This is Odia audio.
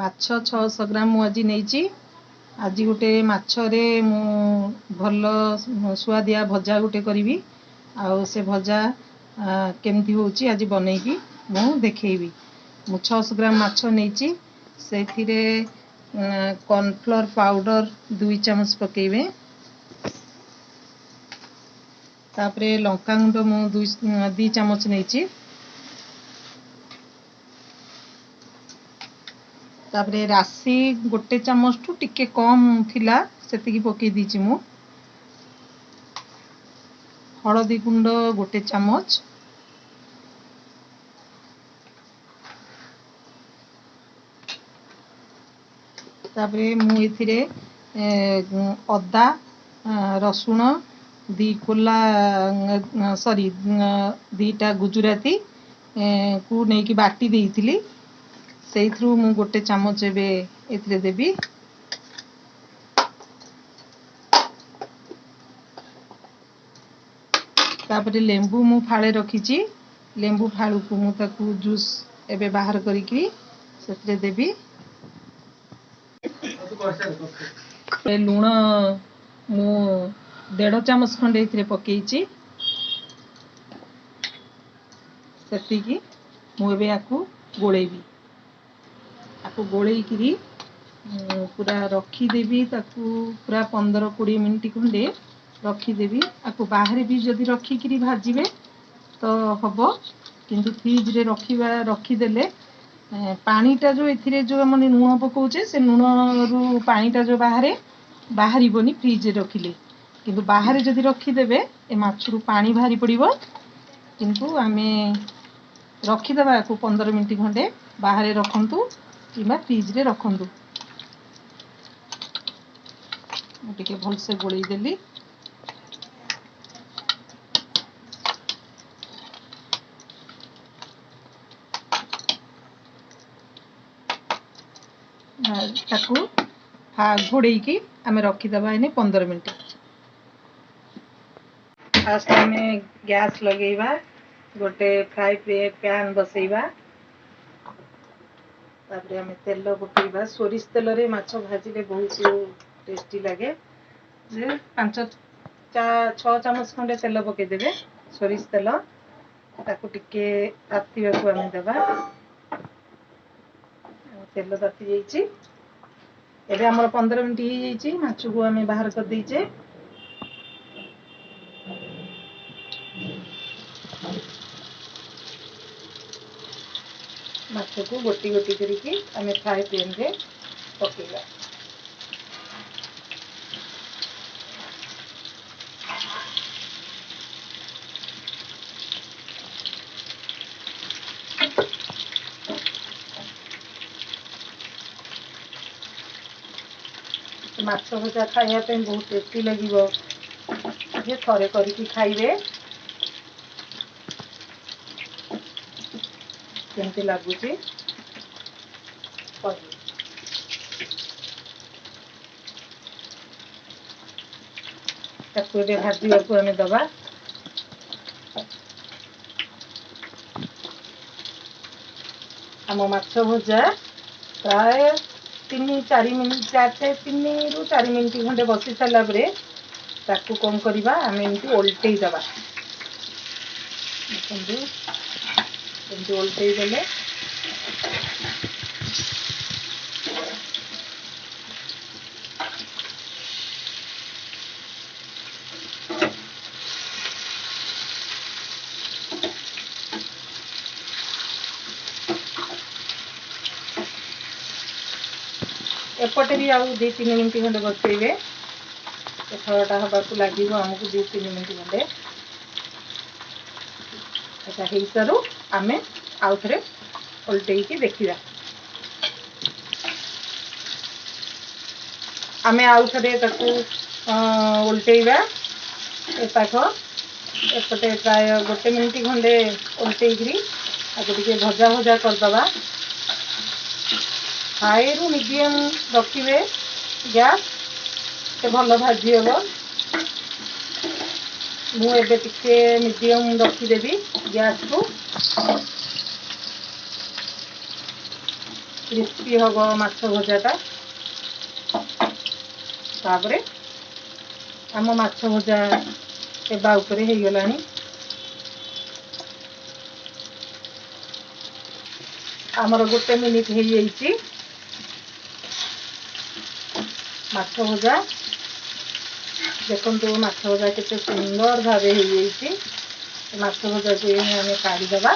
ମାଛ 600 ଗ୍ରାମ ମୁଁ ଆଜି ନେଇଛି। ଆଜି ଗୋଟେ ମାଛରେ ମୁଁ ଭଲ ସୁଆଦିଆ ଭଜା ଗୋଟେ କରିବି, ଆଉ ସେ ଭଜା କେମିତି ହେଉଛି ଆଜି ବନେଇକି ମୁଁ ଦେଖେଇବି। ମୁଁ 600 ଗ୍ରାମ ମାଛ ନେଇଛି। ସେଥିରେ କର୍ଣ୍ଣଫ୍ଲୋର୍ ପାଉଡ଼ର 2 ଚାମଚ ପକେଇବେ। ତାପରେ ଲଙ୍କାଗୁଣ୍ଡ ମୁଁ 2 ଚାମଚ ନେଇଛି। ତାପରେ ରାଶି 1 ଚାମଚଠୁ ଟିକେ କମ୍ ଥିଲା, ସେତିକି ପକେଇ ଦେଇଛି ମୁଁ। ହଳଦୀ ଗୁଣ୍ଡ 1 ଚାମଚ। ତାପରେ ମୁଁ ଏଥିରେ ଅଦା ରସୁଣ 2 କୋଲା, ସରି, 2ଟା ଗୁଜୁରାତି କୁ ନେଇକି ବାଟି ଦେଇଥିଲି, ସେଇଥିରୁ ମୁଁ 1 ଚାମଚ ଏବେ ଏଥିରେ ଦେବି। ତାପରେ ଲେମ୍ବୁ ମୁଁ ଫାଳେ ରଖିଛି, ଲେମ୍ବୁ ଫାଳୁକୁ ମୁଁ ତାକୁ ଜୁସ୍ ଏବେ ବାହାର କରିକି ସେଥିରେ ଦେବି। ଲୁଣ ମୁଁ 1.5 ଚାମଚ ଖଣ୍ଡେ ଏଥିରେ ପକେଇଛି, ସେତିକି। ମୁଁ ଏବେ ୟାକୁ ଗୋଳେଇବି। ଆକୁ ଗୋଳେଇକିରି ପୁରା ରଖିଦେବି, ତାକୁ ପୁରା 15-20 ମିନିଟ୍ ଖଣ୍ଡେ ରଖିଦେବି। ଆକୁ ବାହାରେ ବି ଯଦି ରଖିକିରି ଭାଜିବେ ତ ହବ, କିନ୍ତୁ ଫ୍ରିଜରେ ରଖିଦେଲେ ପାଣିଟା ଯେଉଁ ଏଥିରେ ଯେଉଁ ଆମେ ଲୁଣ ପକାଉଛେ, ସେ ଲୁଣରୁ ପାଣିଟା ଯେଉଁ ବାହାରେ ବାହାରିବନି ଫ୍ରିଜରେ ରଖିଲେ। କିନ୍ତୁ ବାହାରେ ଯଦି ରଖିଦେବେ ଏ ମାଛରୁ ପାଣି ବାହାରି ପଡ଼ିବ। କିନ୍ତୁ ଆମେ ରଖିଦେବା ଆକୁ 15 ମିନିଟ୍ ଖଣ୍ଡେ, ବାହାରେ ରଖନ୍ତୁ କିମ୍ବା ଫ୍ରିଜରେ ରଖନ୍ତୁ। ମୁଁ ଟିକେ ଭଲସେ ଗୋଳେଇ ଦେଲି। ତାକୁ ଘୋଡ଼େଇକି ଆମେ ରଖିଦେବା ଏଇନେ 15 ମିନିଟ୍। ଫାଷ୍ଟ ଆମେ ଗ୍ୟାସ୍ ଲଗେଇବା, ଗୋଟେ ଫ୍ରାଏ ପ୍ୟାନ୍ ବସେଇବା। ତାପରେ ଆମେ ତେଲ ପକେଇବା। ସୋରିଷ ତେଲରେ ମାଛ ଭାଜିଲେ ବହୁତ ଟେଷ୍ଟି ଲାଗେ। ଯେ 5 6 ଚାମଚ ଖଣ୍ଡେ ତେଲ ପକେଇଦେବେ, ସୋରିଷ ତେଲ। ତାକୁ ଟିକେ ତାତିବାକୁ ଆମେ ଦେବା। ତେଲ ତାତି ଯାଇଛି। ଏବେ ଆମର 15 ମିନିଟ୍ ହେଇଯାଇଛି, ମାଛକୁ ଆମେ ବାହାର କରିଦେଇଛେ। ମାଛକୁ ଗୋଟି ଗୋଟି କରିକି ଆମେ ଫ୍ରାଏ ପ୍ୟାନ୍ରେ ପକେଇବା। ମାଛ ଭଜା ଖାଇବା ପାଇଁ ବହୁତ ଟେଷ୍ଟି ଲାଗିବ, ଯେ ଥରେ କରିକି ଖାଇବେ କେମିତି ଲାଗୁଛି କହିବେ। ତାକୁ ଏବେ ଭାଜିବାକୁ ଆମେ ଦବା। ଆମ ମାଛ ଭଜା ପ୍ରାୟ 3-4 ମିନିଟ୍, 3ରୁ 4 ମିନିଟ୍ ଖଣ୍ଡେ ବସି ସାରିଲା ପରେ ତାକୁ କ'ଣ କରିବା, ଆମେ ଏମିତି ଓଲଟେଇ ଦେବା। ଦେଖନ୍ତୁ, ଏମିତି ଓଲଟେଇ ଦେଲେ ଏପଟେ ବି ଆଉ 2-3 ମିନିଟ୍ ଖଣ୍ଡେ ବସେଇବେ। ଏ ଫଳଟା ହେବାକୁ ଲାଗିବ ଆମକୁ 2-3 ମିନିଟ୍ ଖଣ୍ଡେ। ଏଟା ହେଇସାରୁ ଆମେ ଆଉ ଥରେ ଓଲଟେଇକି ଦେଖିବା। ଆମେ ଆଉ ଥରେ ତାକୁ ଓଲଟେଇବା ଏପାଖ ଏପଟେ ପ୍ରାୟ 1 ମିନିଟ୍ ଖଣ୍ଡେ ଓଲଟେଇକିରି ତାକୁ ଟିକେ ଭଜା ଭଜା କରିଦେବା। ହାଇରୁ ମିଡ଼ିୟମ୍ ରଖିବେ ଗ୍ୟାସ୍, ସେ ଭଲ ଭାଜି ହେବ। ମୁଁ ଏବେ ଟିକେ ମିଡ଼ିୟମ୍ ରଖିଦେବି ଗ୍ୟାସ୍କୁ। କ୍ରିସ୍ପି ହେବ ମାଛ ଭଜାଟା। ତାପରେ ଆମ ମାଛ ଭଜା ହେବା ଉପରେ ହେଇଗଲାଣି। ଆମର 1 ମିନିଟ୍ ହେଇଯାଇଛି ମାଛ ଭଜା। ଦେଖନ୍ତୁ, ମାଛ ଭଜା କେତେ ସୁନ୍ଦର ଭାବେ ହେଇଯାଇଛି। ମାଛ ଭଜାକୁ ଆମେ କାଢ଼ିଦେବା।